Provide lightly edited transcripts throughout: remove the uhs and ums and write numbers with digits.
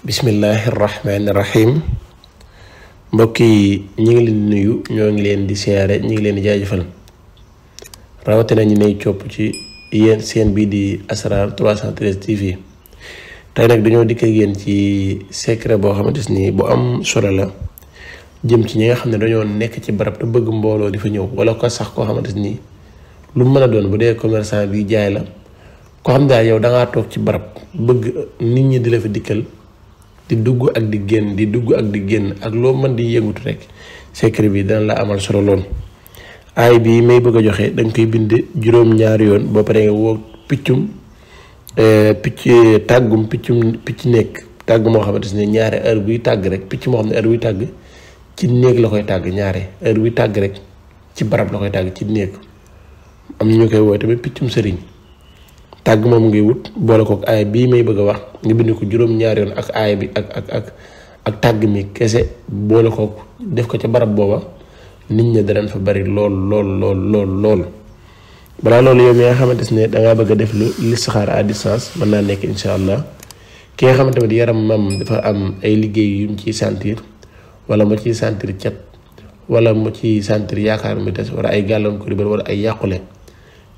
bismillahi rahmaani rahim mbokk yi ñi ngi leen di nuyu ñoo ngi leen di siyaare ñi ngi leen di jaajëfal rawatina ñu ne copp ci yéen seen bii di Asrar 313 TV tey nag dañoo dikk ak yéen ci secret boo xamante ni bu am solo la jëm ci ñi nga xam ne dañoo nekk ci barab te bëgg mbooloo di fa ñëw wala ko sax koo xamante ni lu mën a doon bu dee commerçant bi jaay la ko xam daal yow da ngaa toog ci barab bëgg nit ñi di la fa dikkal di dugg ak di génn di dugg ak di génn ak loo mën di yëngutu rek secret bi dana la amal solo lool. aay bi may bëgg a joxe dañ koy bind juróom-ñaari yoon boo paree nga woo picc nekk tàgg moo xamante ne ñaare heure buy tàgg rek picc moo xam ne heure buy tàgg ci néeg la koy tàgg ñaare heure buy tàgg rek ci barab la koy tàgg ci néeg am ñu koy woowe tamit piccum sëriñ tàgg moom ngay wut boole ko aay bii may bëgg a wax nga bind ko juróom-ñaari yoon ak aay bi ak tàgg mi kese boole ko def ko ca barab booba nit ñi danañ fa bari lool balaa loolu yow mi nga xamante ne dangaa bëgg a def lu listixaar à distance mën naa nekk incha allah ki nga xamante ne yaram mam dafa am ay liggéey yu mu ciy sentir wala mu ciy sentir cat wala mu ciy sentir yaakaar mi des wala ay gàllankoor yu bari wala ay yàqule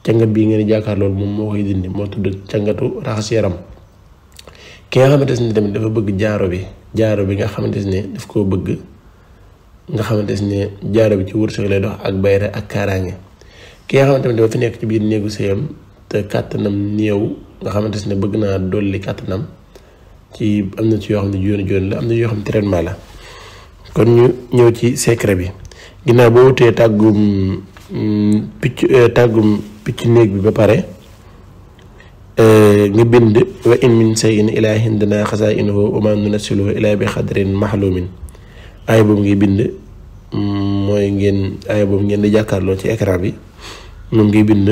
cangat bii ngeen di jàkkaar loolu moom moo koy dindi moo tudd cangatu raxas yaram. ki nga xamante ne tamit dafa bëgg jaaro bi nga xamante ne daf koo bëgg nga xamante ne jaaro bi ci wërsëg lay dox ak bayre ak kaaraange ki nga xamante ne dafa fi nekk ci biir néegu sëyam te kàttanam néew nga xamante ne bëgg naa dolli kàttanam ci am na ci yoo xam ne jooni la am na yoo xam ne traitement la. kon ñu ñëw ci secret bi ginnaaw boo wutee tàggum picc néeg bi ba pare nga bind wa in min shay'in illaa indana xazaa'inuhu wa maa nunazziluhu illaa bi qadarin ma'luumin aay boobu ngay bind mooy aay boobu ngeen di jàkkaarloo ci écran bi moom ngay bind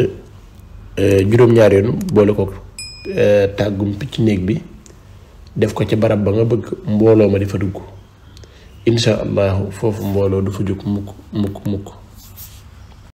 juróom-ñaari yoon boole ko tàggum picc néeg bi def ko ci barab ba nga bëgg mbooloo ma di fa dugg incha allahu foofu mbooloo du fa jóg mukk